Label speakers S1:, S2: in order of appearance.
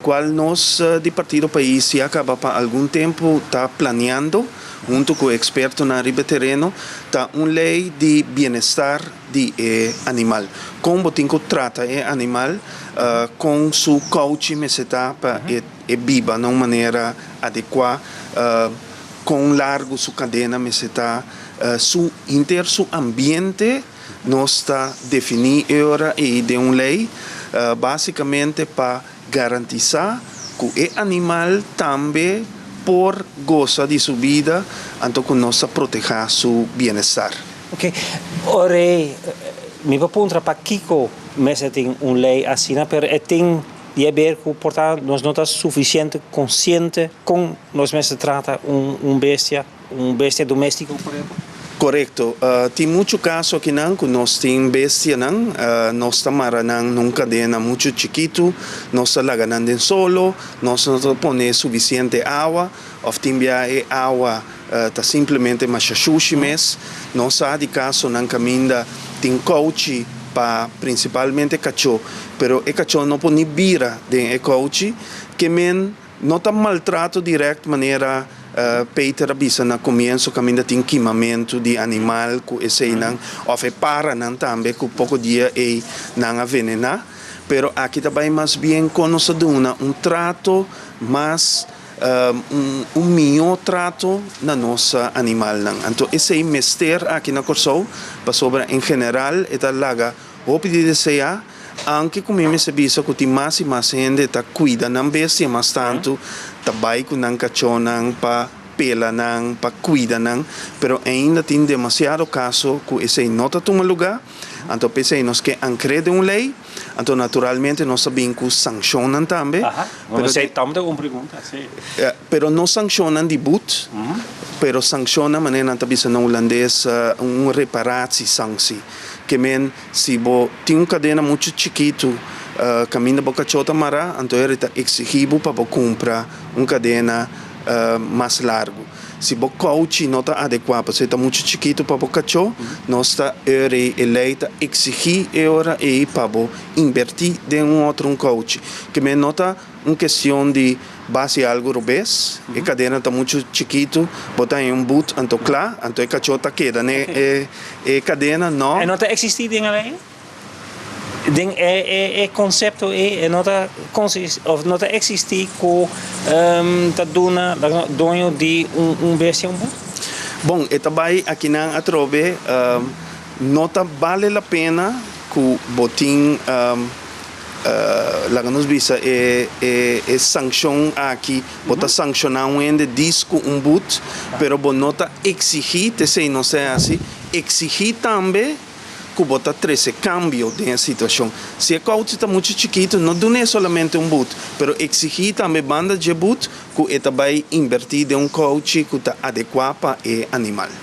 S1: Kual nos di Partido Pais ya kaba pa algun tempu ta planeando huntu ku ekspertonan riba e tereno ta un lei di bienestar di e animal. Kon bo tin ku trata e animal, kon su kouchi mester ta pa e biba na un manera adekuá, kon largu su kadena mester ta, su henter su ambiente. Nos ta definí e ora ei den un lei, básikamente pa garantisá ku e animal tambe por gosa di su bida, anto ku nos ta protehá su bienestar.
S2: Oke, ora ei mi por puntra pakiko mester tin un lei asina, pero e tin di haber ku por ta nos no ta sufisiente konsiente kon nos mester trata un bestia. Un bestia doméstiko, por ehempel?
S1: Korekto. Tin muchu kaso akinan ku nos tin bestianan, nos ta mara nan na un kadena muchu chikitu, nos ta laga nan den solo, nos no ta pone sufisiente awa òf tin bia e awa ta simplemente masha shushi mes. Nos sa di kasonan kaminda tin kouchi pa prinsipalmente kachó, pero e kachó no por ni bira den e kouchi, ke men No ta maltrato direct manera Peter a bisa na comienzo caminda tin kimamento di animal cu eseynan of e paranan tambe cu poco dia ey nan a venena, pero aki ta bay mas bien con nos ta duna un trato mas un miho trato na nos animalnan. Anto esey mester aki na Corsou pasobra en general e ta laga Hopi di desea, aunke ku mi mester bisa ku tin mas i mas hende ta kuida nan bestia mas tantu, ta bai ku nan kachónan pa pela nan, pa kuida nan, pero ainda tin demasiado kaso ku esei no ta tuma lugá, anto p'esei nos ke ankr'é den un lei, anto naturalmente nos ta bin ku sankshonnan tambe.
S2: Pero esei tambe ta un pregunta, si.
S1: Pero no sankshonnan di but, pero sankshonnan manera nan ta bisa na hulandes un reparatiesanctie. Ke men si bo tin un kadena muchu chikitu kaminda bo kachó ta mará, anto e ta eksigí bo pa bo kumpra un kadena mas largu. Si bo kouchi no ta adekuá pasobra e ta muchu chikitu pa bo kachó, nos ta ora ei e lei ta eksigí e ora ei pa bo inbertí den un otro un kouchi. Ke men no ta un kestion di basi algu robes, e kadena ta muchu chikitu, bo ta haña un but anto kla, anto e kachó ta keda n'e e e kadena, no.
S2: E no ta eksistí den e lei? Den e e e konsepto ei e no ta konsis òf no ta eksistí ku ta duna doño di un un bestia un but?
S1: Bon, e ta bai akinan atrobe, no ta bale la pena ku bo tin. Laga nos bisa e e sankshon aki, bo ta sankshoná un hende dis ku un but, pero bo no ta eksigí, t'esei nos ta hasi, eksigí tambe ku bo ta trese kambio den e situashon. Si e kouchi ta muchu chikitu, no dun'é solamente un but, pero eksigí tambe banda dje but ku e ta bai inbertí den un kouchi ku ta adekuá pa e animal.